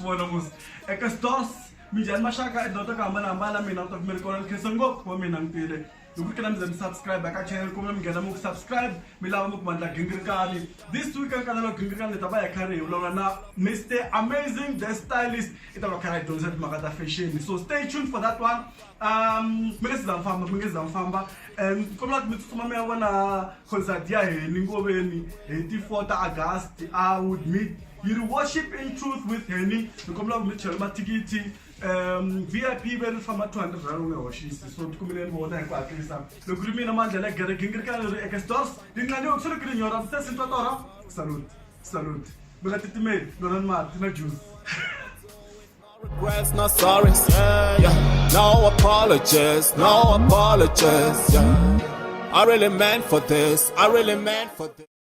vona mos eka stores. Minjhani maxaka etindhawu ta ku hambanahambana? Mina u ta kumela kona ni khensa ngopfu ku va mi langutile. Loko ri kena mi ze mi subscribe ka channel, kumbe mi nghena mi ku subscribe, mi lava mi ku mandla Gingirikani. This week ka nkanelo Gingirikani hi ta va hi karhi hi vulavula na Mr Amazing the Stylist. I ta va kha hi dyondzisa timhaka ta fashion, so stay tuned for that one. Mi nge se za mi famba, mi nge se za mi famba. Kombela ku mi tsutsuma mi ya vona concert ya Henny Ngoveni hi ti 4 ta August a Woodmead, yi ri Worship in Truth with Henny. Hi kombela ku mi chela mathikithi, VIP ve ri famba R200 u nge hoxisi. So tikumileni vona hi ku hatlisa. Loko ri mina mandla le gere Gingirikani ri eka stores rinqaniwe ku swi ri nyora se sintwa torha. Salute, salute, mi nga titimeli lona ni mati na juice. Regrets, no sorries. Yeah. No apologies, no apologies. Yeah. I really meant for this. I really meant for this.